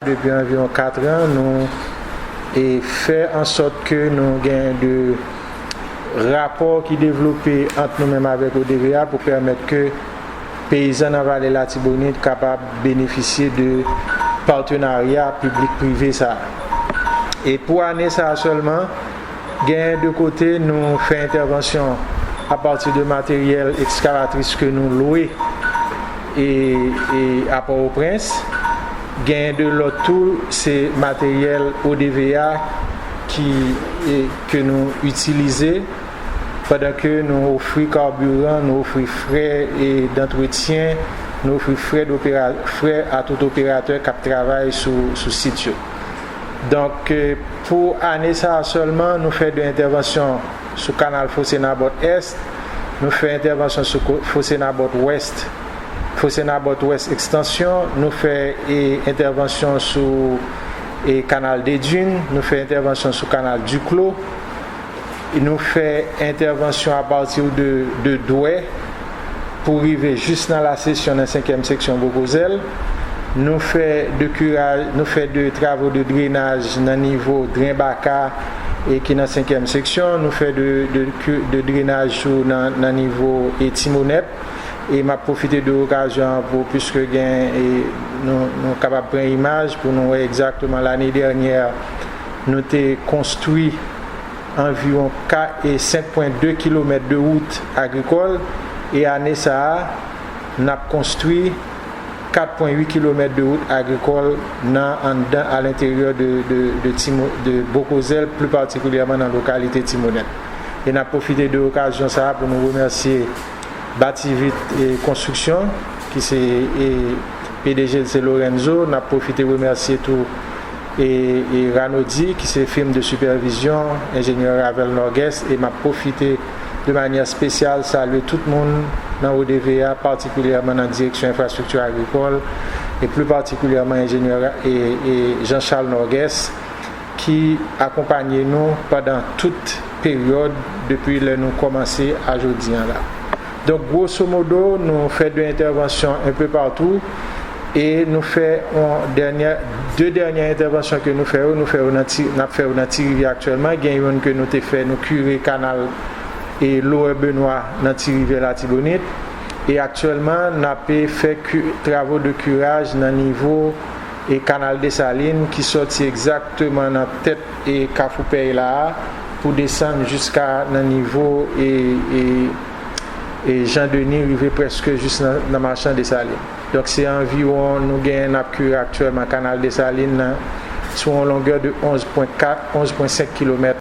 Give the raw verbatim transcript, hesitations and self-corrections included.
Depi anviwon kat an, nou e fè an sòt ke nou gen de rapò ki devlope ant nou menm avèk O D V A pou pèmèt ke peyizan nan Vale Latibonit kapab benefisye de patenarya piblik-prive sa a. E pou ane sa a sèlman, gen de kote nou fè entèvansyon apati de materyèl ekskavatris ke nou lwe e, e a Pòtoprens. Gen de lòt tou, se materyèl O D V A ki, e, ke nou itilize pandan ke nou ofri kabiran, nou ofri frè e, dantretyen, nou ofri frè, dopera, frè a tout operatè k ap travay sou, sou sit yo. Donk, e, pou ane sa a sèlman, nou fè de entèvansyon sou kanal Fose Nabòt Est, nou fè entèvansyon sou ko- Fose Nabòt West, Fose Nabòt West Extension, nou fè e, entèvansyon sou e, kanal de Dunes, nou fè entèvansyon sou kanal Duclos, e nou fè entèvansyon apati de, de Dwè pou rive jis nan La Cession nan senkyèm seksyon Bokozèl. Nou fè de kiraj, nou fè de travo de drenaj nan nivo dren Baka e ki nan senkyèm seksyon. Nou fè de, de, ki- de drenaj sou nan, nan nivo e Timonèt. E m ap pwofite de okazyon an pou, piske gen, e nou, nou kapab pran imaj pou nou wè egzakteman lane dènyè, nou te konstwi anviwon ka- e senk pwen de kilomèt de wout agrikòl, e ane sa a, n ap konstwi kat pwen uit kilomèt de wout agrikòl nan anndan, alenteryè de, de, de, Timo, de Bokozèl, pli patikilyèman nan lokalite Timonèt. E n ap pwofite de okazyon sa a pou nou remèsye Bativit e Konstriksyon, ki se e, P D G l se Lorenzo. N ap pwofite remèsye tou e, e Ranodi, ki se firm de sipèvizyon, enjenyè Ravel Norges, e m ap pwofite de manyè espesyal salye tout moun nan O D V A, patikilyèman nan Direksyon Enfrastrikti Agrikòl, e pli patikilyèman enjenyè Ra- e, e Jean Charles Norges, ki akonpanye nou pandan tout peryòd depi lè nou kòmanse a jodi an la. Donk, gwoso modo, nou fè de entèvansyon un peu partout e nou fè yon dènyè, de dènyè entèvansyon ke nou fè yo, nou fè yo nan Ti, n ap fè yo nan Ti Rivyè aktyèlman. Gen youn ke nou te fè, nou kire kanal e Lower Benoît nan Ti Rivyè Latibonit. E aktyèlman, n ap fè ki, travo de kiraj nan nivo e kanal Desalin ki sòti egzakteman nan tèt e Kafou Pèy la a pou desann jiska nan nivo e, e, e Jan Deni, rive prèske jis nan, nan machan Desalin. Donk, se anviwon, nou genyen n ap kire aktyèlman kanal Desalin nan sou yon longè de onz pwen kat, onz pwen senk kilomèt